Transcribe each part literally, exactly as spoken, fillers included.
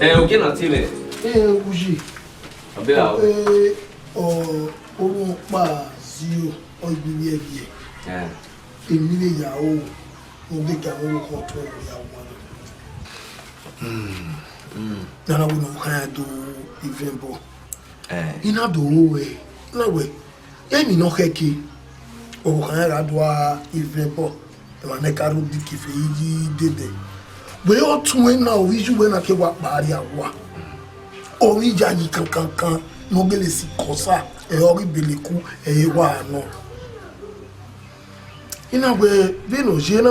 Ẹ, ogie na tie mwẹ. Ẹ, Uyi. Ọ bẹ ra o. Ẹ, ọ, orhunmwu ọkpa zio, ọ gbe ivbiẹvbiẹ. Ẹ. Emwi vbe ya o, ọ ghe ka vbe ọkhọ tuẹ ya wa. Hmm, hmm. Nana wẹ ne ọ khan ya do ivẹn bọ. Ẹ. I na do ro wẹ, na wẹ, emwi ne ọ khẹke, ọ khan ya gha do a ivẹn bọ. Emwa ne ka rre odike fe yi dede. Wẹ ọ tuẹn na, ovbi iye uwẹ na ke wa kpa rria owa. Ọ ghi ya yi kankankan ne ọ gele si kọsa, ẹ, ọ ghi beleku, ẹ, wa nọ. I na wẹ vbene ọ ye na,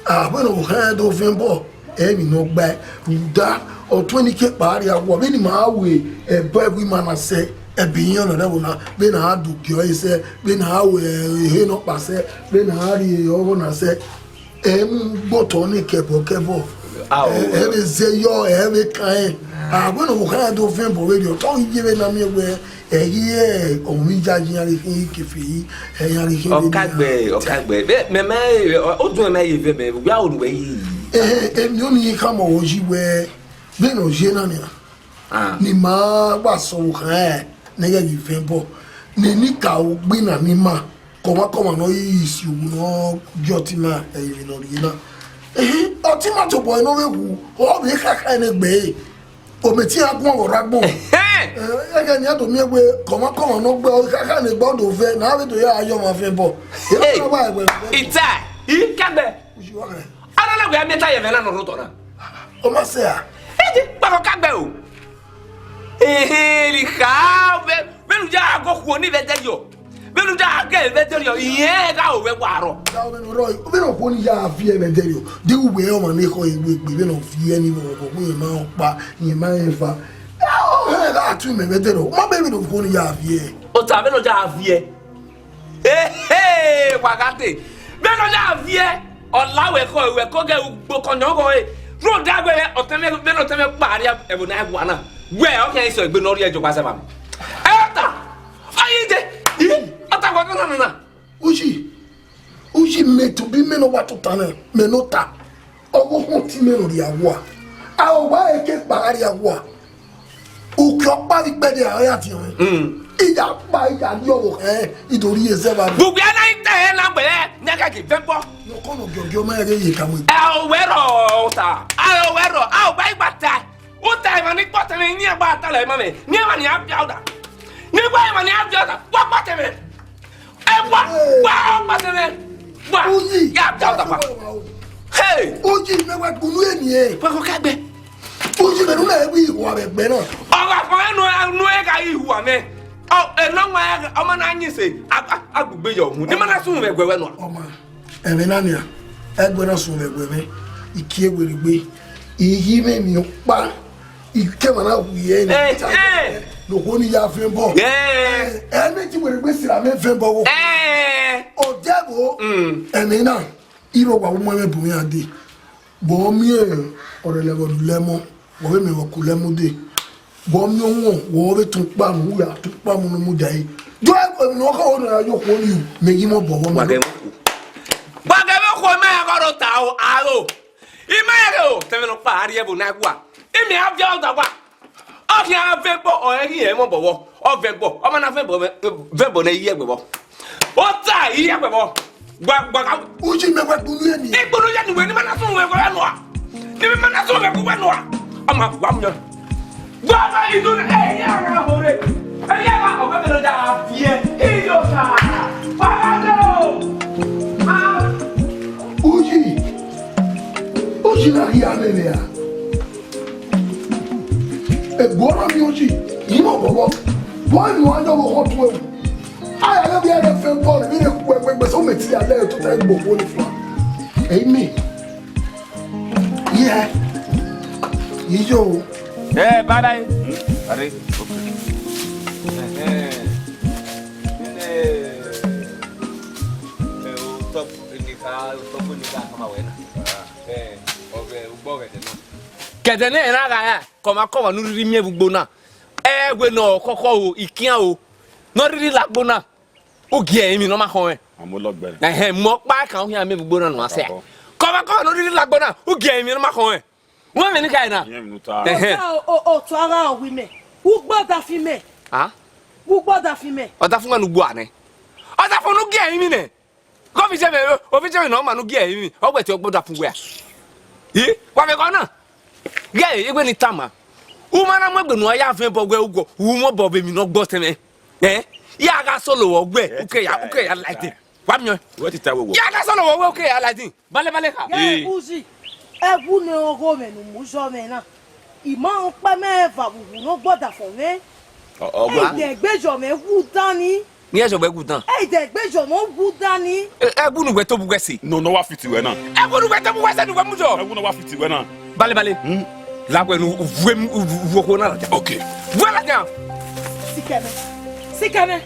a, vbene ọ khan do vẹn bọ, emwi ne ọ gbae, rhunmwuda, ọ tuẹn ne I ke kpa rria owa, vbene ima ru ẹbọ ẹvbo ima na sẹ, ẹbe iran nọ rẹvbo na, vbene a do gie ọre sẹ, vbene a ru ehe nọkpa sẹ, vbene a rrie ọghọ na sẹ, ẹ mu gbe otọ ni kẹbọkẹbọ. Ao. Ẹ, ẹ vbe zẹ yọ, ẹ vbe kan ẹn. A, vbene ọ khan do vẹn bọ vberriọ, ọ tọ ghi ye vbe na miẹn wẹ, ẹ ghi re ọmọ iyayi iran ghi khin ikefe yi, ẹ iran ghi khin vbe Ọkagbẹ, nian. Ọkagbẹ. Vbe, mẹ, mẹ, ọ, ọ dun mẹ ye vẹ mẹ, wẹ a ru wẹ yi. Ẹ, ẹ, emwi ọnii khama ọvbọ yi wẹ, vbene ọ ye na nian. Ah. Ne ima wa sẹ ọvbokhan ẹre ne ghẹ ghi vẹn bọ, ne eni ka ogbi na ni ima, kọmwakọmwa ne ọ ghi si owu ne ọ gie ọtẹn ima, ẹ, emwi ne ọ rhie na. Ehe, ọtẹn ima tobọ ẹre ne ọ vbe wu, ọ vbe khakha ẹre ne egbe ẹre. Ometi iran guan vbe ọrhagbọn. Ẹhẹn. Ẹ, ẹghẹ ne iran do miẹn wẹ, kọmwakọmwa ne ọ gbe ọ khakha ne egbe ọ do vẹ, ne a vbe do ya yọ ọmwa vẹn bọ. Hey, ita, i kẹgbẹ. Uyi wa kẹ. A na na wẹ a miẹn ta ye ẹmwẹ na ne ọ rre otọ na. Ọ ma sẹ a? Ede, kpọkọ ka gbe o. Ehe, rhie kha, vbe, vbene u ya ghe okhuo ni vbe ẹdẹrriọ. Vbene u ya ghe vbe ẹdẹrriọ, irẹn gha ru wẹ wa rrọọ. Ya vbene ọ rrọọ, vbene okhuo ni ya viẹ vbe ẹdẹrriọ. De uwẹ ọmwa ne ekhọe wegbe, vbene ọ viẹ ni vbe ọghọ, vbe irẹn ma rẹn ọkpa, irẹn ma rẹn eva. Ya, ọ hẹ gha tu imẹ vbe ẹdẹrriọ. Ma bẹghe vbene okhuo ni ya viẹ. Ota vbene ọ ya viẹ. Ehe, wa gha dee. Vbene ọ ya viẹ, ọ la wẹ khọ, wẹ ko ghe ugbo kọyọn ọghọ ẹre. Rhunmwuda wẹ ọtẹn mwẹ, vbene ọtẹn mwẹ kpa rria ẹvbo ne a wa na. Wẹ, ọ khian sẹ egbe ne ọ rhie jọ gba zẹ vbe amẹ. Ẹ, ọta, ọ yi dee. Ih, ọta wẹ nọ na nọ na. Uyi, uyi mẹ tobọ imẹ ne ọ wa tota na, mẹ ne ọ ta. Ọghe ọhọn ọtẹn mwẹ ne ọ rria owa, a owa ẹre ke kpa gha rria owa. Uki ọkpa vbe ikpẹdẹ a ya tiọn. Mm. I ya kpa, I ya rrie ọvbokhan, I do rhie zẹ vbe agbọn. Gbogbo ẹna i te ẹre na gbẹrẹ, ne a ka ghi vẹ bọ. Ne ọ kọnọ giọgiọ ma rẹn ghe ye ka mu. Ẹ o wẹ rọ, ọta. A o wẹ rọ, a o gba igba ta. Uta emwa ni kpọtẹn mwẹ, ne iran gba ta lẹ ma mwẹ. Ne emwa ni a bia uda. Ne emwa ni a bia uda, wa kpọtẹn mwẹ. Ẹ wa, wa, ọkpa sẹ mwẹ. Wa, Uyi, ya da ọta pa. Hey! Uyi, mẹ wa gbunu eni e. Wa ko ka gbe. Uyi, mẹ nu na wi wa vbe gbe na. Ọ gha fọ ẹnu, ẹnu ẹ gha ghi hu amẹ. Ọ, ẹnọ nwa, ọ ma na yin se, a, a, agbegbe yọ hu. Ne ma na sun vbe ẹguẹ wẹ nua. Ọma, ẹmwẹ na nian, ẹguẹ na sun vbe ẹguẹ mwẹ. Ikie werriegbe, iyi mwẹ emwi ọkpa. Ikẹmwa na wu ye ni. Eh, eh. Ne okhuo ni ya vẹn bọ. Eh. Ẹ ne ti werriegbe sirra mwẹ vẹn bọ wo. Eh. Odẹ vbo. Mm. Ẹmwẹ na, irẹn wa mu ẹmwẹ bu iran dee. Vbe ọ miẹn ọrẹlẹ vbe ọ lẹ ọmọ, wẹ vbe miẹn vbe ọ ku lẹ ọmọ dee. Vbe ọ miẹn ọmọ, wẹ vbe tọn ukpa mu, u ya tọn ukpa mu ne u mudia ẹre. Jọ emwi ne ọ khọ ne ọ ya ye okhuo ni ru, mẹ ghi mọ bọ vbọ mẹ. Wa gẹ vbe okhuo. Wa gẹ vbe okhuo, ma ya ghe ọrota o, aro. I ma ya ghe o, tẹmwẹ nọkpa a rrie ẹvbo ne a gua. Imẹ a viẹ ọdọ gua. Ọ khian vẹ ẹbọ, ọ rẹn ghi rẹn mọ bọvbọ, ọ vẹ ẹbọ, ọ ma na vẹ ẹbọ, vẹ ẹbọ ne I ye ẹgbẹbọ. Ọ ta I ye ẹgbẹbọ. Gba, gba, gba. Uyi mẹ wẹ gbunu ye ni. Igbunu ye ni wẹ, ne ma na sunu wẹ wẹ nua. Ne ma na sunu wẹ wẹ nua. Ọ ma gba mu yan. Gba ba yi du, e ya ra hore. E ya ra o, bẹ da fiẹ. I yo ta. Ba ba do. Ah. Uyi. Uyi na hia nene a. Egbe ọna miẹn uyi, I mọ bọbọ. Bọ enu a yọ vbe ọkhọ tuẹ. A ya ghe vbe ẹre fẹ bọọlu, vbe ire khuẹkhuẹ, gbẹsẹ ọ mẹ te ya lẹ tota egbe okhuo ni fua. Ẹ i mẹ. Yẹ. Iyo. Ẹ, bye bye. Are, okay. Ẹhẹn. Ẹ, ẹ, o tọ, eni ka, o tọ, eni ka kama wẹ na. Ẹ, ọghẹ, ugbọ ọghẹdẹ na. Kẹdẹ ne ẹre na gha ra, kọmwakọmwa ne u rhirhi miẹn vbe ugbo na, ẹ wẹ ne ọ khọkhọ o, ikian o, ne ọ rhirhi la agbo na, u gie ẹre emwi ne ọ ma khọn mwẹ. Amolọgbẹre. Ẹhẹn, mu ọkpa kan u khian miẹn vbe ugbo na nọ a sẹ. Kọmwakọmwa ne u rhirhi la agbo na, u gie ẹre emwi ne ọ ma khọn mwẹ. Wẹ mẹ ni kha na. Ẹhẹn. Ọta o, o, ọta gha ọ wi mẹ. Ugbọ da fi mẹ. Ah? Ugbọ da fi mẹ. Ọta fun wa nu gbua nẹ. Ọta fun nu gie ẹrinmwi nẹ. Gọvie sẹ vbe, ovie sẹ vbe ne ọ ma nu gie ẹrinmwi, ọ wẹ te ọ gbọdọ fun wẹ a. I, wa vbe gọ na. Ghẹ egbe ni tama. U ma na mu egbe ne uwa ya vẹn obọ wẹ uguọ, u mu obọ vbe emwi ne ọ gbọ tẹmwẹ. Eh? Ya gha solo wọ wẹ, u ke ya, u ke ya like this. Wa miẹn. Wẹ ti ta wẹ wọ. Ya gha solo wọ wẹ, u ke ya like this. Bale, bale kha. Ghẹ uzi, ẹwu ne ọghomwẹ ne u mu zọ mwẹ na. I ma rẹn ọkpa mẹ eva vbe uwu ne ọ gbọdafọn mwẹ. Ọ, ọ, wa. Ẹdẹ egbe yọ mwẹ wu dan ni. Ni ẹ zọ wẹ wu dan. Ẹdẹ egbe yọ mwẹ wu dan ni. Ẹ, ẹwu ne uwẹ tobọ uwẹ sẹ. No, no, wa fit wẹ na. Ẹwu ne uwẹ tobọ uwẹ sẹ ne uwẹ mu zọ. Ẹwu ne wa fit wẹ na. Bale, bale. Hmm? La wẹ ne u vue mu, u vue okhuo na ladian. Okay. Vue ladian. Sikẹ mẹ. Sikẹ mẹ.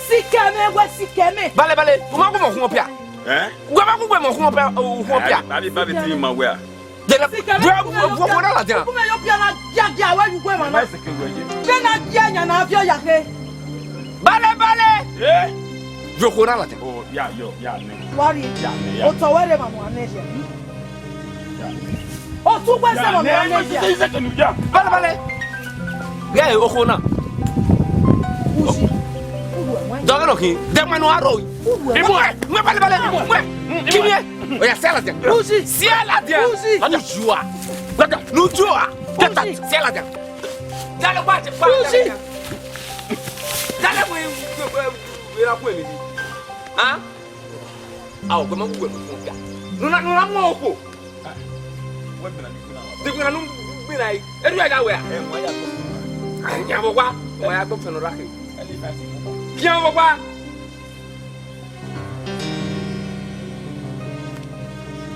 Sikẹ mẹ, wẹ sikẹ mẹ. Bale, bale. U ma gu mẹ okhuo pia. Eh? U ma gu mẹ okhuo pia, okhuo pia. Abi, abi, abi ti ma wẹ a. Dẹrẹ, vue, vue, vue okhuo na ladian. Ugbẹn yo biẹ na giagia wẹ yu ugbẹn mwa na. Vbe na giẹ yan na viọ ya khe. Bale, bale. Eh? Vue okhuo na ladian. Oh, ya, yo, ya, ne. Wari. Ya, ne, ya. Otọ wẹ rre ma mu anẹ ya. Ya, ne. Otu wẹ se ma mu anẹ ya. Bale, bale. Ghẹ okhuo na. Uzi. Dọghe nọ khin. Dẹ mwa nu aro. Ibu ẹ. Mẹ bale, bale. Mẹ. Kimiẹ. Oya, sẹ ladian. Uzi. Sẹ ladian. Uzi. Uzi. Ladian. Nuju a. Get out. Sẹ ladian. Dale kwa, kwa. Uzi. Dale kwa, kwa, kwa, kwa, kwa, kwa. Ah? A, ọgbẹmọ wu wẹ mu fun ga. Nuna, nuna mu okhuo. Degbera nu gbera yi. Eru ya ga wẹ a? Kian vbe owa, wa ya gbọ fẹn nọ ra khe. Kian vbe owa.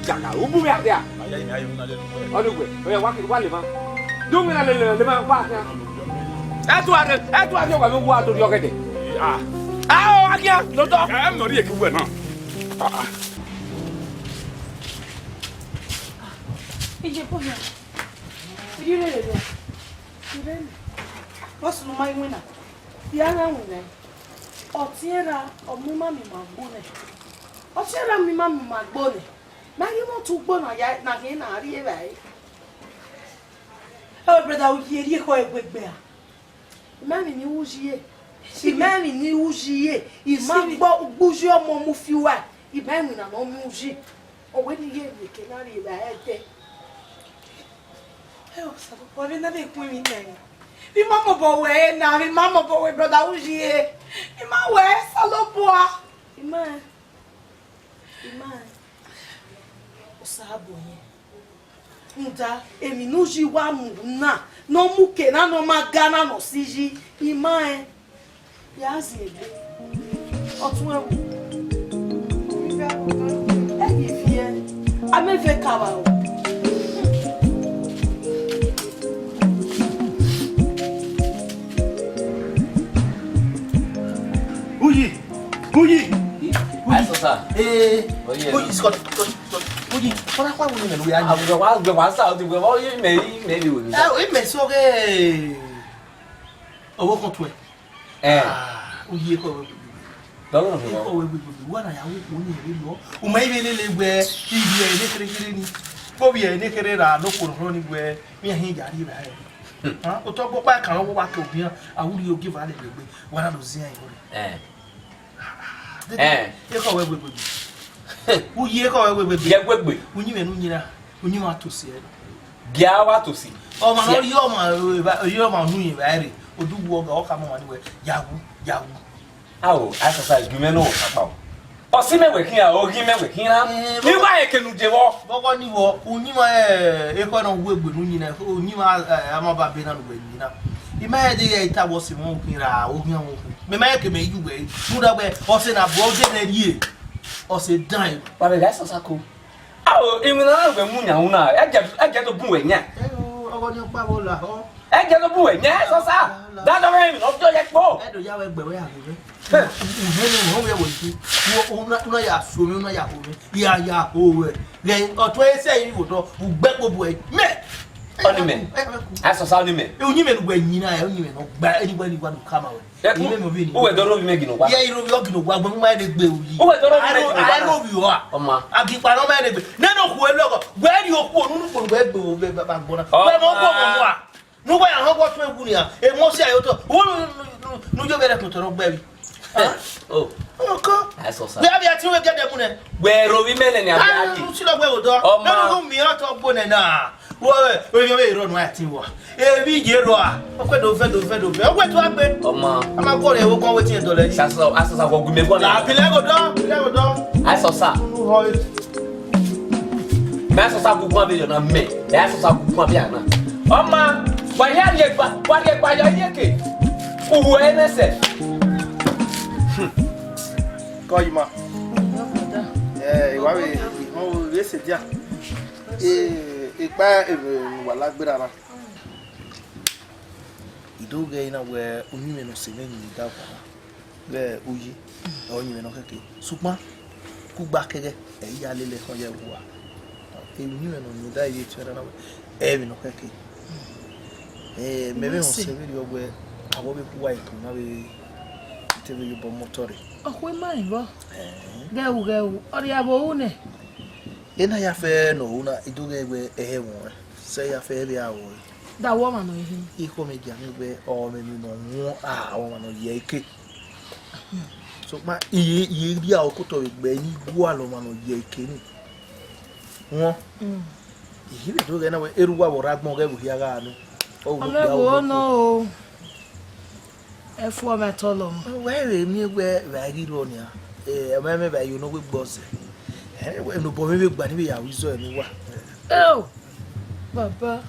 Jaga, u bu mwẹ adia. Ọdugbe, oya, wa, wa lema. Du mwẹ na lele, lema, wa khian. Ẹtu a rre, ẹtu a rre, wa vbe wa do rri ọghẹdẹ. Ah. Ah, o, wa khian, lotọ. Ẹ, ẹ, nọ rrie ke uwẹ na. Ah, ah. Iye, bọ ya. Iye, rere, rere. Rere. What's no my winner? Ya na winner. Ọtiẹn ra, ọ mu ima miẹn ima gbo nẹ. Ọtiẹn ra mu ima miẹn ima gbo nẹ. Ma ghi mwẹ otu ugbo na ya, na khian na rri evbare. Ẹ, brother, u ye rhie ekhọe wegbe a? I ma emwi ne I ru uyi ye. I ma emwi ne I ru uyi ye. I ma gbọ gbe uyi ọmọ mu fi uwa. I ma emwi na ne ọ mu uyi. Ọ wẹ ne I ye rhie eke na rri evbare ẹdẹ. Ẹ, Osanobua, vbene a vbe khuẹn emwi nẹ, vbe I ma mobọ wẹ na, vbe I ma mobọ wẹ brother uyi ye. I ma wẹ Osanobua. I ma. I ma, Osanobua yẹn. Rhunmwuda, emwi ne uyi wa mu na, ne ọ mu ke na, ne ọ ma ga na, ne ọ si yi, I ma rẹn. Ya zin egbe. Ọtuẹn ẹvbo. Ẹ ghi viẹ. A mẹ vẹ kavbe aro. Uyi. Uyi. Uyi. Aye, sir. Eh. Oye. Uyi, Scott, Scott, Scott. Uyi, ọna kpa wo ni mẹ ne u ya yin? Awẹ wa, awẹ wa sa, o ti wẹ, oye mẹ, mẹ ni wẹ. Eh, oye mẹ so ge. Ọvbokhan tuẹ. Eh. Ah, uyi ekhọe wẹ gbegbegbe. Dọghe nọ. Ekhọe wẹ gbegbegbe. Wa na ya wo kpo ni ẹre lọ. U ma i vbe lele wẹ, ivbi ẹre ne kherhe kherhe ni. Ovbi ẹre ne kherhe ra, ne okhuo nọ ni wẹ, mi a hin ya rri evbare. Hmm. Ah, otọ ọkpa kan wa ke obian, a wu rhie ogieva lele egbe, wa na do zian ẹre. Eh. Eh. Ekhọe wẹ gbegbegbe. Uyi ekhọe wẹ gbegbegbe. Ye gbegbegbe. Uyinmwẹ ne u yin ra, uyinmwẹ a tosi ẹre. Gia wa tosi. Ọmwa ne ọ rhie ọmwa, eh, rhie ọmwa unu yin evbare, odu wu ọga, ọ khama ọmwa ni wẹ, ya wu, ya wu. Ao, Aisọsa, gie mwẹ ne ọ kpakpa o. Ọ si mẹ wẹ khian, ọ ghi mẹ wẹ khian. Eh, ne I wa rẹn eke ne u je vbọ. Vbọghọ ni vbọ, uyinmwẹ, eh, ekhọe ne ọ wu egbe ne u yin na, uyinmwẹ, eh, amaba be na ne uwẹ yin na. I ma rẹn deghẹ I tama wẹ ọse mwẹ ukhin ra, ọ ghian mwẹ ukhin. Mẹ ma rẹn ke mẹ yu wẹ, rhunmwuda wẹ, ọse na bu ọ je nẹ rrie, ọse dan ẹre. Wa vbe gha Aisọsa ko. Ao, iwinna na wẹ mu yan unu na, ẹ jẹ, ẹ jẹ do bun wẹ yan. Ẹ o, ọghọ ni ọkpa vbe ọ lahọ. Ẹ jẹ do bun wẹ yan, Aisọsa. Dadọ mwẹ emwi ne ọ viọ ye kpo. Ẹ do ya wẹ gbe wẹ ya gbe. Ẹ, u hẹn ne u họn wẹ wẹ tu. Una, una ya so mwẹ, una ya ho mwẹ. Ya, ya ho wẹ. Ghẹ, ọtuẹn ẹse iri vbe otọ, u gbe kpo bu ẹ. Mẹ. Ọni mẹ. Asọsa ọni mẹ. Uyinmwẹ ne uwẹ yin na, uyinmwẹ ne ọ gba, ẹni wẹ ni wa ne u kama wẹ. Ẹ, uyinmwẹ ovbi eni. Uwẹ dọrọ ovbi mẹ gino wa. Ye, iro yọ gino wa, gbẹmọ ma ne gbe uyi. Uwẹ dọrọ ovbi mẹ gino wa. Aro, aro ovbi ọ a. Ọma. Agikpa nọ ma ne gbe. Nene okhuo ẹlọghọ, wẹ ri okhuo nunu kpo wẹ gbe ovbi ba gbọna. Ọma. Wẹ mọ gbo mọ wa. Nu wẹ ya họn wọ tun ewu nia. E mọ si ayo tọ. Wo nu, nu, nu, nu yo vbe rẹ totọ rọ gbẹ ri. Oh. Ọkọ. Asọsa. Wẹ avia ti wẹ gẹdẹ mu nẹ. Wẹ ro ovbi mẹ nẹ ni avia di. Ah, u si lọ wẹ odọ. Ọma. Nene okhuo mi ọ tọ gbo nẹ na. Wo, we, we, we, ro nu a ti wa. Ebi ye ro a. Okwe do fe, do fe, do fe. Okwe tu agbe. Ọma. A ma kọ rẹ wo kọ wetin e dọlẹ yi. Sasa, asọsa kọ gu mẹ kọ na. La, bi lẹ go dọ, bi lẹ go dọ. Asọsa. Unu họ e. Mẹ asọsa gu guan vbe yọ na mẹ. Mẹ asọsa gu guan vbe ana. Ọma, wa ya rhie gba, wa rhie gba yọ ye ke. Uwu ẹ nẹsẹ. Kọ yi ma. Ẹ, ìwà rẹ, ìhọn rẹ sẹ dia. Ẹ, ìpá ẹ, wà lágbára na. I do ghee na wẹ uyinmwẹ ne ọ sẹ mwẹ yin da guan na. Vbe uyi, ọ yin mwẹ nọ kẹkẹ. Sokpan, kugba kẹghẹ, ẹ i ya lele ẹkhọn ya wu a. Uyinmwẹ ne ọ yin da ivbi etẹn na wẹ, ẹ vbe nọ kẹkẹ. Ẹ, mẹ vbe họn sẹ vberriọ wẹ, avbe ọvbehe uwa eto na vbe te vbe ye obọ mọtọ rre. Ọ khu ima rẹn vbọ. Ghẹ ru, ghẹ ru, ọ rhie avbe ohu nẹ. Ena ya fẹ ne ọ ru na, I do ghee wẹ, ẹhẹ ẹmwẹ ọnrẹn, sẹ ya fẹ vbe a ru ẹre. Da wẹ ọmwa nọ ehe. Ikhọ mwẹ gia mwẹ wẹ, ọ mwẹ emwi ne ọ wọn, a, ọmwa ne ọ ye ẹre ke. Sokpan, I ye, I ye rhie aro ke otọ vbe egbe ne I gualọ ọmwa ne ọ ye ẹre ke ni. Wọn. Mm. I ghi vbe do ghẹ na wẹ, erha uwa vbe ọ rre agbọn ghẹ vbe hia gha nu. Ọ vbe Ọmọ hia ẹvbo unu nọ o. Ẹfu ọmwa tọlọ mwa. Wẹ vbe miẹn wẹ vbe a ghi rrọọ nian, eh, ọmọ mwẹ vbe a ye onọ wẹ gbe ọzẹ. Eh, wẹ ne obọ mwẹ vbe gba ni vbe ya ru izọ ẹre ne uwa. Eo, baba,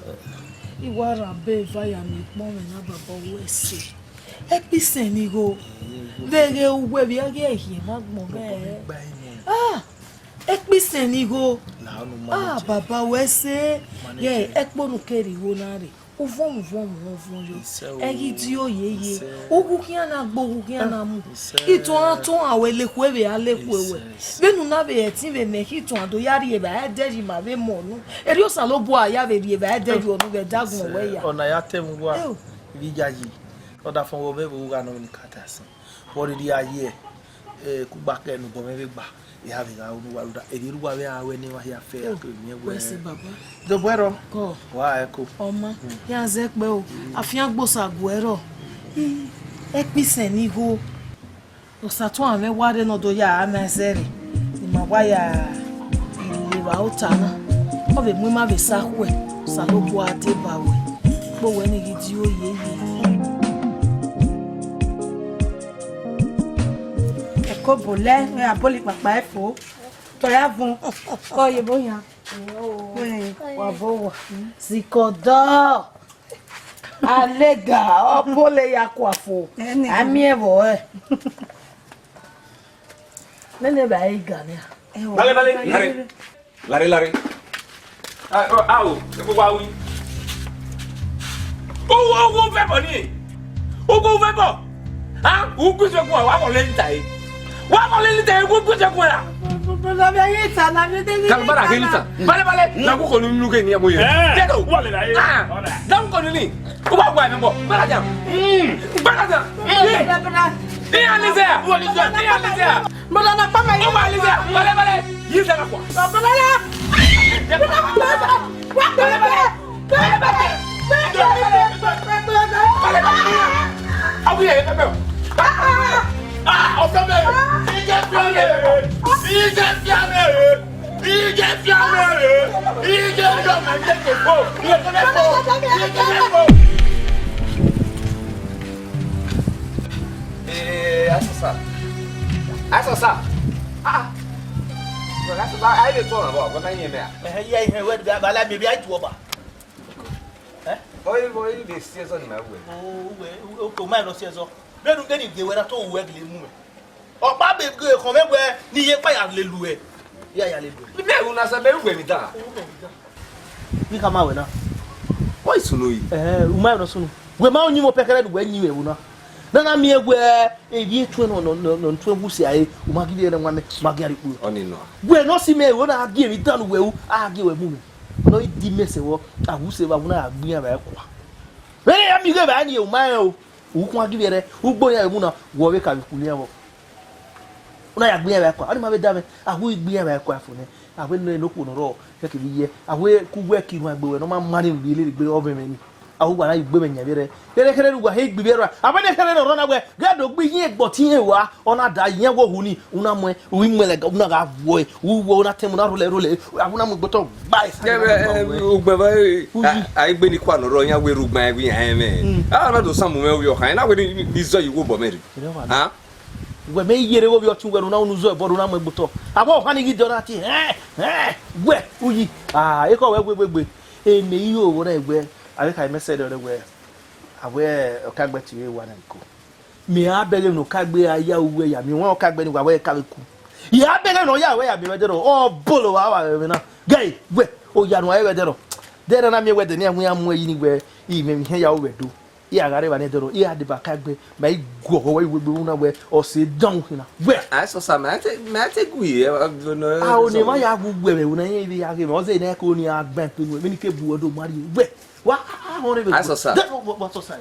I wa rhan obọ eva ya miẹn ukpọn mwẹ na, baba, wẹ sẹ. Ẹkpisẹn ne igho, vbe ghe uwẹ vbe a ghi ẹhiẹ ma gbọn mwẹ. Ah, ẹkpisẹn ne igho. La ọnu ma Ah, nẹ. Baba, wẹ sẹ. Ma nẹ Ye jẹ. Ẹkpo ne u kere igho na rre. Uvọnmwu, uvọnmwu, uvọnmwu yọ. Isẹ o. Ẹ ghi di oyeye. Isẹ. Uwu khian na gbe, uwu khian na mu. Isẹ. Itohan tohan wẹ, lekhue vbe a lekhue wẹ. Isẹ, isẹ. Vbene u na vbe ẹtin vbe mẹ, itohan do ya rhie evbare ẹdẹrriọ ima vbe mọ unu. Erriọ Osanobua ya vbe rhie evbare ẹdẹrriọ unu vbe ẹdagbọn wẹ ya. Isẹ, ọna ya tẹ mwẹ uwa. Eo. Vbe iyayi, ọdafẹn wẹ ọ vbe vbe u gha nọ vbene I ka da ẹse. Vbe ọ rhirhi a ye, eh, kugba kẹ ne obọ mwẹ vbe gba, I gha vbe gha ru ne uwa rhunmwuda, erriọ uwa vbe a ru ẹre ne emwa hia fẹ, a kevbe miẹn wẹ. Wẹ sẹ baba. Dobọ ẹrọ. Kọ. Wa ẹko. Ọma, iran zẹ kpẹ o, afiangbe Osa gu ẹrọ. I, ẹkpisẹn ne igho. Osa tọn amwẹ wa rre ne ọ do ya a na zẹrẹ, ne ima wa ya rhie evbare ota na. Ọ vbe mu ima vbe sa khuẹ, Osanobua deba ruẹ. Kpe owẹ ne I ghi di oyeye. Ẹko bolẹ, wẹ a bọlọ ikpakpa ẹfo. Tọ ya vọn, kọ ye ebo yan. Wẹ, wa vọ wa. Sikọdọ. Alega, ọ bọlẹ ya kua fo. Ẹni. A miẹn vbọ ẹ. Nene ba i ga nia. Lare, lare, lare. Lare, lare. A, a, a, o, epo wa wi. O, o, o, vẹ bọ ni. O, o, vẹ bọ. Ha? U gbese kun, wa bọ lẹ ni ta e. Wa bọ lẹ ni ta e, u gbese kun ra. Baba, ye ta na mi de. Ka baba ke ni ta. Bale, bale. Na ku ko ni nu ke ni amo ye. Eh. Dedo. Wa le la ye. Ah. Da ku ko ni ni. Uwa gua ẹmwẹ bọ, gbẹrẹ dia. Mm, gbẹrẹ dia. Iye. Iye Alizia. Iye Alizia. Uwa Alizia. Balẹ, balẹ. Yi sẹ ka kua. Balẹ, balẹ. Awi yẹ, yẹ, yẹ. Ah, ọsẹ mẹ. Iye fiame. Iye fiame. Iye fiame. Iye fiame. Eh, Asọsa. Asọsa. Ah. Asọsa, a i vbe tuẹ ọmwa vbọ, wẹ ma yin mẹ a? Ẹhẹn, iye, iye, wẹ, bala mi, bi a tuẹ ọba. Eh? Ọ i vbe si ẹzọ ne ima ru ẹ. O, wẹ, o, o, o ma nọ si ẹzọ. Vbene u, vbene I gie wẹ na, te u wẹ gele mu mẹ. Ọkpa be gie ekhọnmwẹ wẹ ne I ye kpa ya lele uẹ. Ya ya lele uẹ. Mẹ ru na sẹ, mẹ ru wẹ mi dan. Vbe I khama wẹ na. Wẹ i sunu yi. Eh, u ma nọ sunu. Wẹ ma yin mwẹ pẹkẹrẹ ne wẹ yin mwẹ vbe na. Na na miẹn wẹ, eh, emwi etuẹn nọ, nọ, nọ, nọ, tuẹn wu si a e, u ma ghi vbe rẹn wan mẹ, u ma ghi a rhie kpo. Ọni nọ. Wẹ nọ si mẹ, wẹ na gie emwi dan ne uwẹ ru, a gie wẹ mu mẹ. Ne ọ i di mẹ sẹ vbọ, a wu sẹ vbe a wu na gha gbe iran vbe ẹkua. Vbene iran miẹn ighe evbare ni, u ma rẹn o. U khuan gi vbe rẹ, u gbe iran vbe emu na, wẹ ọ vbe ka vbe khulo iran vbọ. U na ya gbe iran vbe ẹkua, ọnii ma vbe da mwẹ, a wu gbe iran vbe ẹkua fo nẹ. A wẹ ne okhuo ne ọ rrọọ, kẹkẹ vbe iye, a wẹ ku wẹ ke irun egbe ruẹ ne ọ ma ma rẹn vbe lele egbe ọvbẹnvbẹn ni. A wẹ uwa na gbe mẹ yan vberriọ. Kherhe kherhe ne uwa he gbe vberriọ. A wẹ ne kherhe ne ọ rrọọ na wẹ, ghẹ do gbe iye ẹgbọtiẹn rua, ọ na da iye ẹvbo hu ni, u na muẹn, u i muẹn lẹga, u na gha vuẹ, u wẹ u na tẹn mu na rholẹ rholẹ, a wẹ u na mu egbe otọ gba esa. Ugbẹn vbe a, a i gbe ni kua ne ọ rrọọ, iran wẹ rugban ẹvbo iran ẹmwẹ. A na do samu mwẹ ovbi ọkhan, na wẹ ni, ni zọ yi wo obọ mẹ rre. Kherhe ọmwa na. Wẹ mẹ i yere igho vbe ọtẹn uwẹ ne u na unu zọ ẹbọ ne u na mu egbe otọ. A wẹ ọkhan ni ghi dẹ ọna tie, ẹn, ẹn, wẹ, uyi. Ah, ekhọe wẹ wegbe egbe. Ene i ro vbọ na wẹ, a vbe kha mẹ sẹ dọrẹ wẹ, a wẹ ọkaegbe tie wa nẹ ko. Mẹ a bẹghe ne ọkaegbe a ya uwẹ ya, mẹ wọn ọkaegbe ni wa wẹ ka vbe ku. I a bẹghe ne ọ ya wẹ ya mẹ wẹ dẹrọ, ọ bolo wa wa vbe na. Gẹ wẹ, oya ne wa wẹ dẹrọ. Dẹrẹ na miẹn wẹ dẹ ne a mu ya mu ẹyi ni wẹ, i mẹ mẹ hẹn ya wẹ do. I a gha rre evba ne ẹdẹrọ, I a deba ka egbe, ma i guọghọ wẹ iwegbe ru na wẹ, ọ sẹ dan u khin na. Wẹ! Aisọsa, mẹ a te, mẹ a te gu ye, ẹ, ẹ, ẹ, A o ne emwa ya gu wẹ vbe ru na, irẹn vbe ya ghe mwẹ, ọ zẹ ne ẹko ni a gba ẹkpe nu, emwi ni ke bu wẹ do ma rrie. Wẹ! Wa, a, a, họn rre vbe Aisọsa. Dẹ, wa, wa, wa, Aisọsa.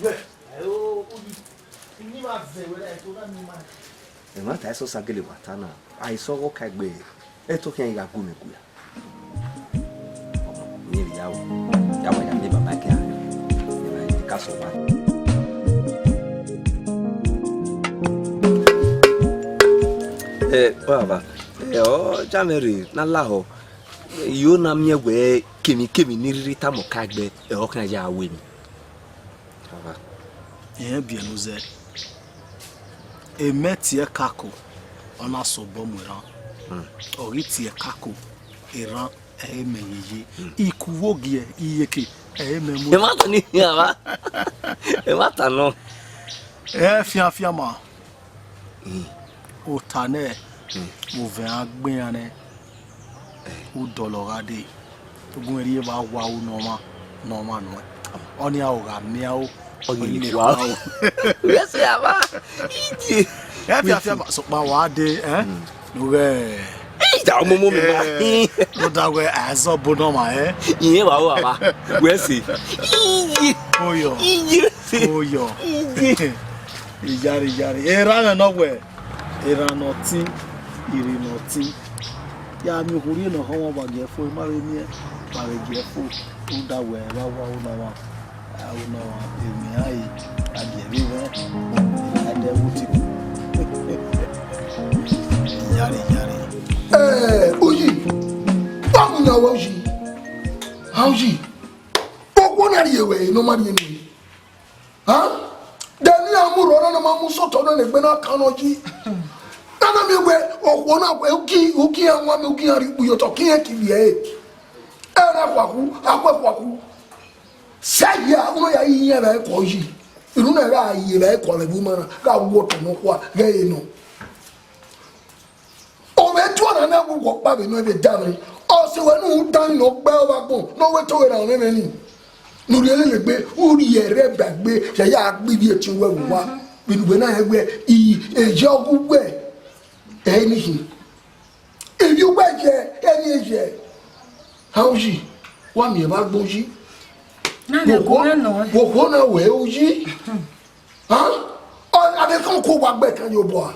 Wẹ! Ẹ, o, o, ni, ni ma zẹ wẹ, ẹ, to na ni ma. Ẹmwata Aisọsa gele wa ta na, a i sẹ ọghe ọkaegbe, ẹ to khian gha gu mwẹ gu ya. Ọmọ, ne ivbi ya ru, ya wa ya miẹn baba ẹkẹn a, ne ma i ka sẹ owa. Ẹ, baba, ẹ, ọ ja mwẹ rre ne a lahọ, I ho na miẹn wẹ kemwikemwi ne I rhirhi tama ọkaegbe, ẹ, ọ khian ya ru emwi. Baba. Irẹn biẹ ne u zẹ. Emẹ tie ẹkako, ọ na sẹ obọ mu erhan. Hmm. Ọ ghi tie ẹkako, erhan, ẹ i mẹ yeye. Hmm. Ikuwo giẹ, iyeke, ẹ i mẹ mu. Emwa ta ni hian vba. Emwa ta nọ. Ẹ fianfian ma. Hmm. Ota nẹ, Hmm. ovẹn a gbe iran nẹ, u dọlọ gha dee. Ugbẹn rhie vbe a wa ru ne ọmwa, ne ọmwa nuẹn. Ọnii a gha miẹn aro, Ọ ghi ọ ghi lekua aro. Wẹ sẹ a vba? Ije. Ẹ fiafia ma, sokpan wa dee, ẹ? Hmm. Ne u ghẹ Ija, ọmọmọ mi ma. Ẹ, ne u da wẹ a zẹ obọ ne ọmwa, ẹ? Iyẹn wa ru a vba. Wẹ sẹ. Ije. Oyọ. Ije. Oyọ. Ije. Iyare, iyare. Erha mwẹ nọ wẹ, erha ne ọ tin, irhi ne ọ tin. Ya miẹn okhuo rhie ne ọ họn ọmwa, wa gie ẹre fo, ma vbe miẹn, wa vbe gie ẹre fo, rhunmwuda wẹ, wa wa ru ne ọmwa, a ru ne ọmwa, emwi iran re, a gie ẹre vbe mwẹ, a dẹ vbe uti. Iyare, iyare. Ẹ, Uyi, wa mu yan wẹ Uyi. Ha Uyi. Okhuo na rhie wẹ, ne ọ ma rhie nuẹn. Ha? De ne iran mu rhọnọ ne ọ ma mu sẹ otọ nọ ne egbe na kan nọ yi. Na na miẹn wẹ okhuo na wẹ uki, uki iran wan mẹ, uki iran rhie ukpu ye otọ, ke irẹn ki vbiẹ ẹre. Ẹ na khuakhu, a khuẹ khuakhu. Sẹ hia, u na ya yi iran vbe ẹko yi. Irun na gha ye vbe ẹko vbe ẹvbo ima na, gha wu otọ nọkhua ghẹ re nọ. Ọ vbe tuẹ ọna na wu wẹ ọkpa vbe nọ vbe da mwẹ. Ọ sẹ wẹ ne u dan ne ọ gbe ọvba agbọn, ne ọ wẹ te ọ ghe na mwẹ mwẹ ni. Ne u rhie lele egbe, u rhie ẹrẹ ba egbe, ya ya gbe ivbi etiẹn uwẹ vbe owa. Vbene uwẹ na rẹn wẹ, i, eyi ọghe uwẹ, ẹ i ni hin. Ivbi uwẹ yẹ, ẹ i ni yẹ. Ha Uyi, wa miẹn vbe agbọn Uyi. Na nẹ Okhuo, gu mwẹ nọ. Okhuo na wẹ Uyi. Ha? Ọ, a vbe khọn okuo wa gbe ẹkan ye obọ a?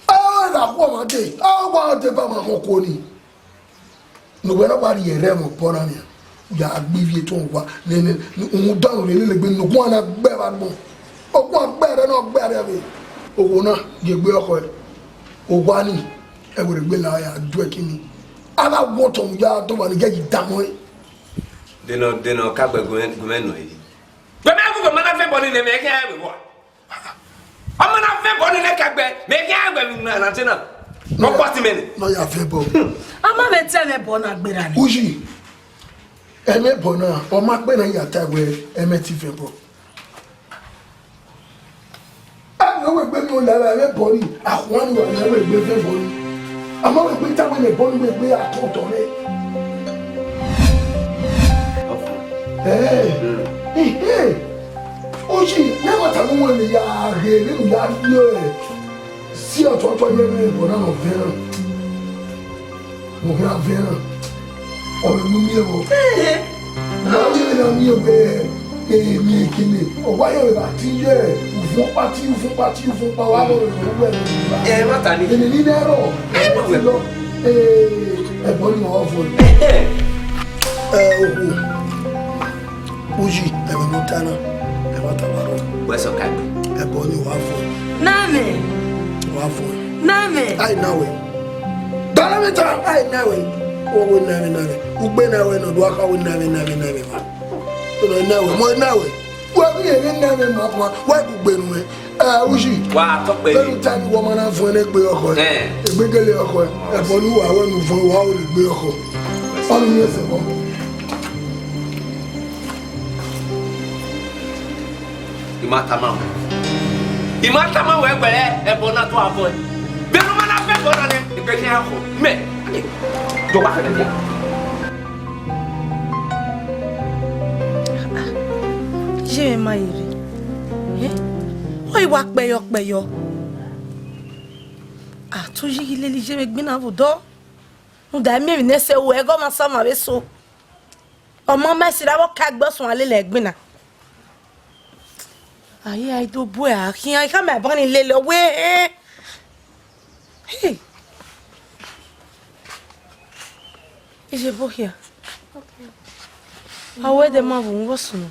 Ọ gha khuọ ọmwa dee, ọ wa deba ma khọn okuo ni. Ne uwẹ na wa rhie ẹrẹ mwẹ obọ na nian, ya gbe ivbi etiẹn uwa, ne, ne, ne, rhunmwuda ne u rhie lele egbe ne oguan na gbe vbe agbọn. Oguan gbe ẹrẹ ne ọ gbe ẹrẹ vbe. Okhuo na gie egbe ọkhọe, owa ni, ẹ wẹ rhe egbe la ya du ẹki ni. A na wu otọ mu ya dọmwa ni, ya yi damwẹ. Dena, dena, ka gbe gu mwẹ, gu mwẹ nọ yi. Wẹ mẹ gu, wẹ ma na vẹ bọ ni nẹ, mẹ kẹ wẹ wa. Ọ ma na vẹ bọ ni nẹ ka gbe, mẹ kẹ wẹ na, na te na. Ọ kọ ti mẹ ni. Nọ ya vẹ bọ. A ma vbe te vẹ bọ na gbera ni. Uyi, ẹmwẹ bọ na, ọ ma kpe na ya ta wẹ, ẹmwẹ ti vẹ bọ. Ẹmwẹ wẹ gbe mi la ẹmwẹ bọ ni, a khuan ni wa, ẹmwẹ wẹ gbe vẹ bọ ni. A ma wẹ gbe ta wẹ mẹ bọ ni, wẹ gbe a tọ tọ rẹ. Ẹ, ehe, Uyi, ne ma ta ne uwẹ ne ya ghe, ne ya rhie, si ọtọtọ ye ne ẹbọ na nọ vẹ na. Mo gha vẹ na, ọ vbe mu miẹn vbọ? Na miẹn vbe na miẹn wẹ, emi ekene, ọ wa yọ vbe gha ti ye uvun ọkpa tie uvun ọkpa tie uvun ọkpa, wa vọ vbe wẹ. Ẹ, ma ta ni. Eni ni nẹ rọ, ẹ, ma wẹ ti lọ. Ee, ẹbọ ni ọ vọ. Ẹ, okhuo. Uyi, ẹmwẹ ne u ta na, ẹmwata wa rrọọ. Wẹ sẹ ọkaegbe. Ẹbọ ni wa fo. Name. Wa fo. Name. Ai na wẹ. Dara me ta. Ai na wẹ. Wo wo na me na me. Ugbe na wẹ nọ, do aka wo na me na me na me wa. Ono na wẹ, mo na wẹ. Wa bi ere na me ma kwa. Wa bu gbe nu wẹ. Eh, Uyi. Wa tọ kpẹ. Bẹnu ta ni wọ ma na vuọn ne egbe ọkhọ. Eh. Egbe gele ọkhọ. Ẹbọ ni wa wẹ nu vuọn wa wo egbe ọkhọ. Ọnu ni ẹsẹ bọ. I ma tama wẹ. I ma tama wẹ wẹẹ ẹbọ na do avọe. Vbene u ma na vẹ ẹbọ na nẹ, egbe khian khọ. Mẹ, do wa fẹnẹ dia. Iye mwẹ ma rre. Eh? Ọ i wa kpẹyọ kpẹyọ. A tu yi ghi lele iye mwẹ gbinna vbe odọ. Rhunmwuda, miẹn emwi ne ẹsẹ ruẹ, ẹghẹ ọ ma sa ọmwa vbe eso. Ọ ma ma sirra vbe ọkaegbe ọsuẹn lele ẹgbin na. A ye a i do bu ẹre khian, I khama ẹbọ ni lele ọ wẹ, eh. Hey. Iye ẹbọ hia. A wẹ dẹ ma vbe uhunmwu vbe ọ sunu.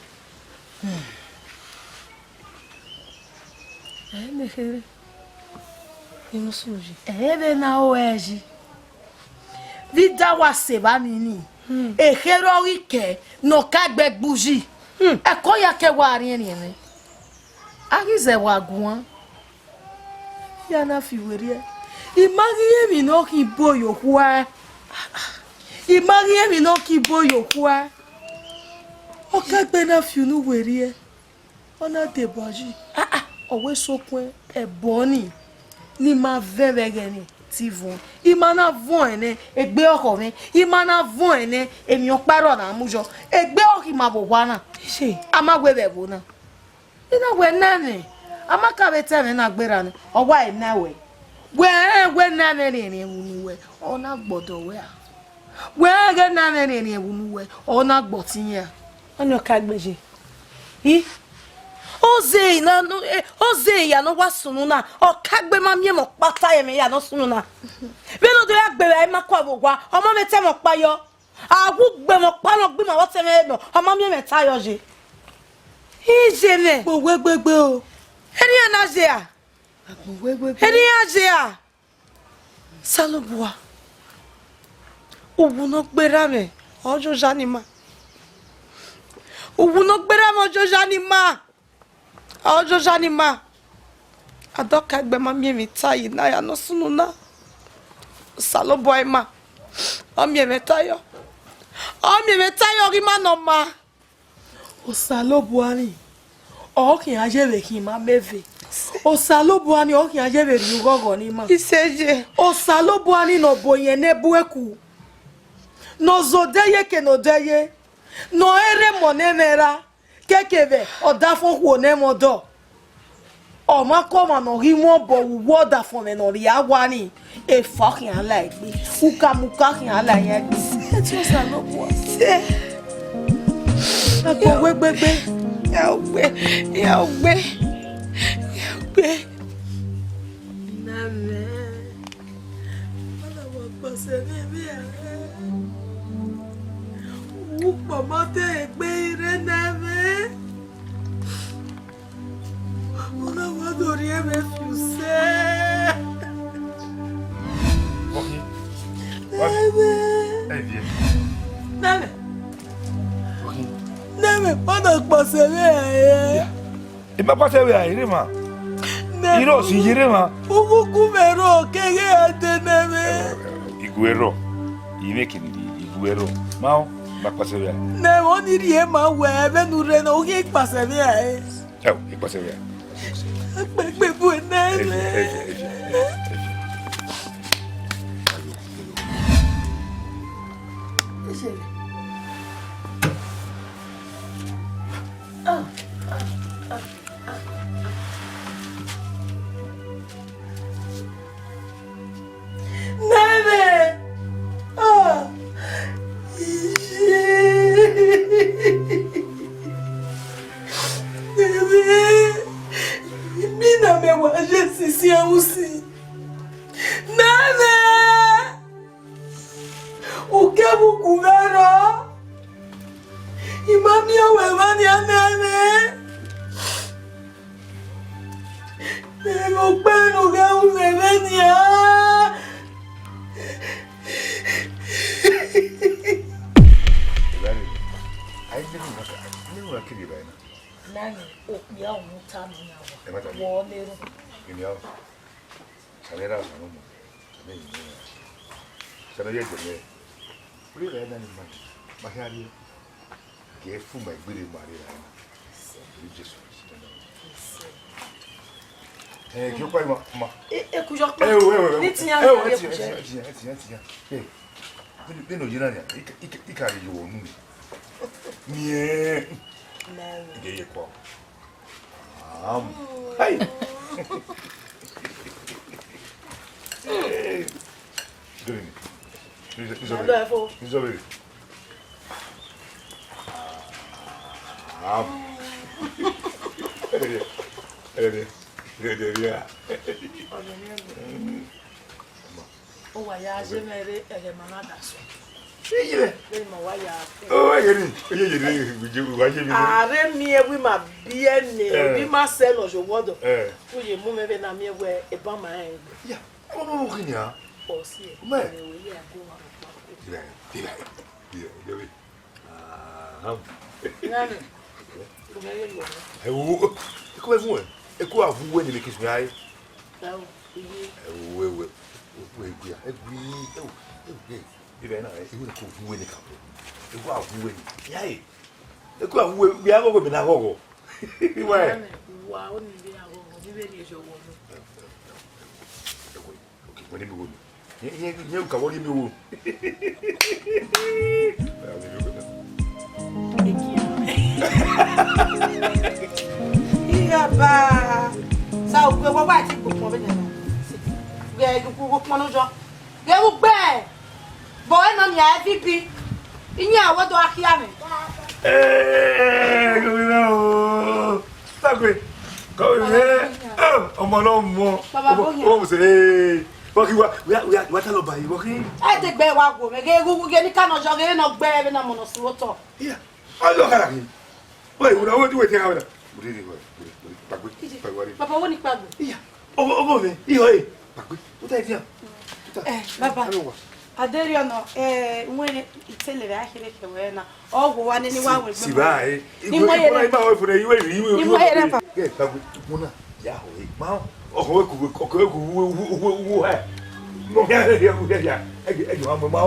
Ẹ ne kherhe. Inu sunu yi. Ẹ vbe na ru ẹre yi. Vbe I da wa sẹ evba nii ni, hmm, ekherhe ọ ghi kẹ ne ọkaegbe gbe uyi. Hmm. Ẹko ya ke wa rhiẹnrhiẹn mwẹ. A ghi zẹ wa guan. Ya na fi werriẹ. I ma ghi rẹn emwi ne ọ khin bo ye okhua. I ma ghi rẹn emwi ne ọ khin bo ye okhua. Ọkaegbe na fi unu werriẹ. Ọ na deba yi. Ah, ah, ọ wẹ sokpan ẹbọ ni, ne I ma vẹ vbe ẹghẹ ni, te I vuọn. I ma na vuọn ẹnẹ, egbe ọkhọ mwẹ. I ma na vuọn ẹnẹ, emwi ọkpa rrọọ na mu yọ. Egbe ọkhọ ima vbe owa na. Ise. A ma wẹ vbe ẹvbo na. I na wẹ na mwẹ, a ma ka vbe ta ẹmwẹ na gberra nẹ, ọ wa na wẹ. Wẹ rẹn wẹ na mwẹ rhiẹnrhiẹn vbe unu wẹ, ọ na gbọdọ wẹ a. Wẹ rẹn ghẹ na mwẹ rhiẹnrhiẹn vbe unu wẹ, ọ na gbọtọ iyẹn a. Ọnii ọ ka gbe ye. I, ọ zẹ na, ọ zẹ ya ne ọ wa sunu na, ọkaegbe ma miẹn mwẹ ọkpa ta ye mwẹ ya ne ọ sunu na. Vbene ọ do ya gbe vbe a i ma kua vbe owa, ọ ma mwẹ ta mwẹ ọkpa yọ. A wu gbe mwẹ ọkpa nọ gbe ima vbe ọtẹn mwẹ nọ, ọ ma miẹn mwẹ ta yọ ye. Iye mwẹ. Kpo wẹ gbegbe o. Eni a na ye a? Kpo wẹ gbegbe. Eni a ye a? Osanobua, uwu ne ọ gberra mwẹ, ọ ye oya ne ima. Uwu ne ọ gberra mwẹ, ọ ye oya ne ima. Ọ ye oya ne ima. A da ọkaegbe ma miẹn emwi ta ye na ya ne ọ sunu na. Osanobua ima, ọ miẹn mwẹ ta yọ. Ọ miẹn mwẹ ta yọ ghe ima ne ọ maa. Osanobua ni, ọ khian ye vbe khin ima mẹ ve. Osanobua ni, ọ khian ye vbe rhie ughọghọ ne ima. Isẹ ye. Osanobua ni ne ọ bu oyin ne bu eku, ne ọ zẹ odẹ ye ke ne odẹ ye, ne ọ rre emọ ne ẹmwẹ ra, keke vbe ọdafẹn okhuo ne ẹmwẹ ọdọ. Ọmwa ke ọmwa ne ọ ghi mu obọ vbe uwu ọdafẹn mwẹ ne ọ rhia owa ni, efa khian la egbe, ukamuka khian la iran egbe. Ẹ tie Osanobua. Sẹ. A kpe wẹ gbegbe. Ya ogbe, ya ogbe, ya ogbe. Nana, ọna wa kpọsẹ mwẹ vbe a. Ukpọmọ te egbe ire na mwẹ. Ọna wa do rhie mwẹ fi usẹ. Ọkhin. Nana. Ẹ viẹ. Nana. Ọkhin. Nana, ọna kpọsẹ mwẹ a. Ya. I ma kpọsẹ vbe a, I rre emwa. Nana. I rre osi, I rre emwa. Uwu ku mwẹ rrọọ, keghe a dẹ nẹ mwẹ. I gu ẹre rrọọ, I mwẹ kene I gu ẹre rrọọ. Ma ọ, I ma kpọsẹ vbe a. Nẹ, ọ ni rhie ma wẹ, vbene u rre na, u ghi kpọsẹ vbe a. Ẹ o, I kpọsẹ vbe a. Akpẹgbe bu nẹ mwẹ. Ẹ viẹ, ẹ viẹ, ẹ viẹ, ẹ viẹ. Nene! Uku vbe rrọọ, I ma miẹn wẹ emwa nian nẹ mwẹ. Ẹmwẹ ukpẹ ne u ghẹ ru vbe mwẹ nian. Evbare, a i miẹn ne uwa ka, miẹn ne uwa kiri evbare na. Nani, okpia unu ta nọ yan wa. Ẹ ma ta nẹ. Wọ ne ru. Emi a. Sẹ ne ra sẹ ne mu. Sẹ ne yi ne. Sẹ ne ye jẹ mẹ. Wẹ ra na ni ma. Ma hia ri. Gẹ fu ma egbere ma re ra na. Ri Jesu Kristi nọ. Eh, gẹ kwa ma, ma. E, e ku yọ kpa. Eh, we, we, we. Ni tiyan, eh, ni we, tiyan, tiyan, tiyan, tiyan, tiyan. Eh. Bene, bene ọ ye na nia, I ka, I ka, I ka rhie ye unu ni. Miẹn. Nani. Ghe ye kua. Am. Hey. Hey. Gini. Izo, izo. Nalo bere. Efo. Izo bere. Am. Ẹdẹ, ẹdẹ, ẹdẹ, ẹdẹ. Ọyẹnẹ. Ọ wa ya ye mwẹ rre, ẹghẹ ma na da sẹ. Iye. Vbene ma wa ya. O, ẹghẹ ni, oye, ye ni, wa ye mi. A rhe miẹn wẹ ima biẹ nẹ, eh, vbe ima sẹ ne ọ ye owọdọ. Eh. U ye mu mwẹ vbene a miẹn wẹ eban ma rẹn egbe. Ya, ọ ma mu khian. Ọ si ẹ. Mẹ. Ẹ wẹ ya go wa rhọkpa. Dira, dira, dira, dira. Ahan. Nani, u ghẹ ye lọ. Ẹ wo, eku vbe vuẹn, eku a vu wẹ ne emẹ ke suẹn a re. Ẹ wo, iye. Ẹ wo, ẹ wo, ẹ wo, ẹ wo, ẹ wo, ẹ wo, ẹ wo, ẹ wo, ẹ wo, na, ẹ wo, eku vu wẹ ne ka bọ. Eku a vu wẹ ne. Ya e. Eku a vu wẹ, ya ghọghọ, mẹ na ghọghọ. Wa. Nani, wa, ọ ni vbe a ghọghọ, ni vbe rhie ye owọ nọ. Ẹ wo. Ok, wẹ ne mi wo ni. Yẹn, yẹn, yẹn ka wọ rhie mi wo. Iya ba. Sa okue wa wa ti gbokpọn vbe nẹ. Ghe gu gbokpọn nọ jọ. Ghe gu gbe. Bọ ẹ nọ ni a V P. Iyan awẹ do akhia mẹ. Eh, kọmẹ na o. Sagbe. Kọmẹ. Eh, ọmọ na mọ. Baba, ọmọ, boyan. Ọmọ se, eh, wọ́n kí wa, wa, wa, wa ta lọ báyìí, wọ́n kí. Ẹ te gbẹ wa wo mẹ, ghe gu, ghe ni ka nọ jọ, ghe nọ gbẹ, vbe na mọ nọ su otọ. Iya. Ọjọ́ kára kí. Wait, wait, wait, wait, wait, wait. Wait, wait, wait, wait. Pagbe, pagbe, wait. Baba, wo ni pagbe? Iya. Ọmọ, ọmọ mi, iyọ e. Pagbe. What are you doing? Eh, baba. Hello, wa. Aderiọnọ, eh, wẹ itele vbe akhiẹrẹ kẹwẹ na. Ọ wo wa nene wa wẹ. Si, si ba, eh. Ni mo yere. Ima wẹ fune, iwe, iwe, iwe. Ni mo yere pa. Ke, pagbe, mo na. Ya ho, eh. Ma, ọkọ wẹ ku, ọkọ wẹ ku, wo, wo, wo, wo, eh. Mo ya, ya, ya, ya. Ẹ, ẹ, wa mo ma.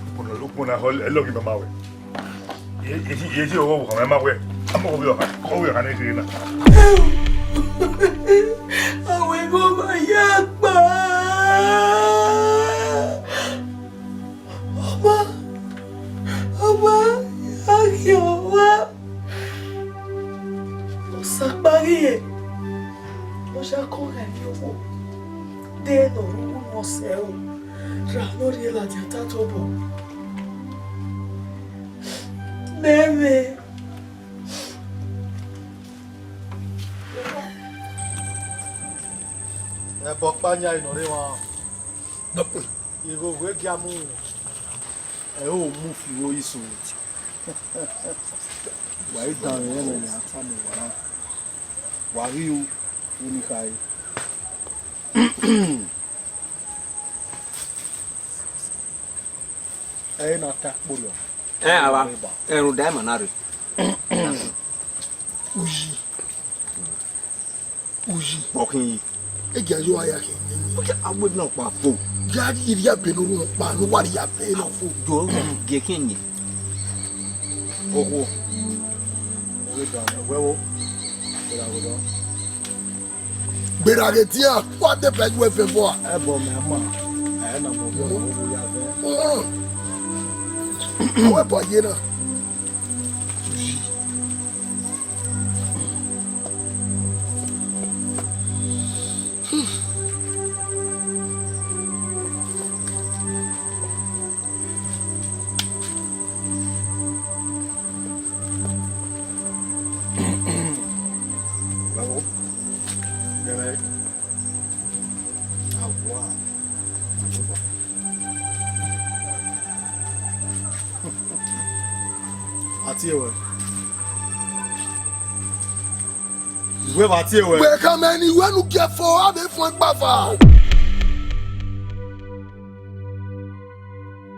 Ukpọn na, ukpọn na, ọ lọghe mama wẹ. Eji, eji ọghọ ọmọ ma wẹ. Ọmọ wẹ ọha, ọmọ wẹ ọha ne je na. Awe mo ma ya gba. Ọba, ọba, a ghi ọba. Osa kpa ghi re, ọ ya kọ ghẹ ne owo, de ne ọ ru unu ọsẹ ro, ra ne ọ rhie ladian ta tobọ. Mẹmẹ. Ẹbọ ọkpa yan nọ rre emwa. Igho vbe gia mu. Ẹ ho mu fi igho yi sunu. Wa i danmwẹ ẹmwẹ ne a tama uwa na. Wa ghi ru vbene I khare. Ẹ i na ta kporhiọ. Ẹ, ava, ẹ rhunmwuda ima na rre. Uyi. Uyi. Kpọ khin yi. E gia yo aya khin nene. Oke, a wẹ ne ọkpa fo. Gia rhie rhie abe ne orhunmwu ọkpa, ne uwa rhie abe ne ọ fo. Jo, gie khin yi. Okhuo. Wẹ da, wẹ wo. Wẹ da, wẹ da. Gberra ghe tian, wa de bẹghe uwẹ vẹ vbọ a? Ẹbọ mẹ ma, ẹ na mọ vbọ, ọ ya vẹ. Ọwẹ bọ ye na. Bravo. Awa. A tie wẹ. Wẹ vbe tie wẹ. Wẹ khama ne iwẹ ne u gie fo, a vbe fọn ẹgbava.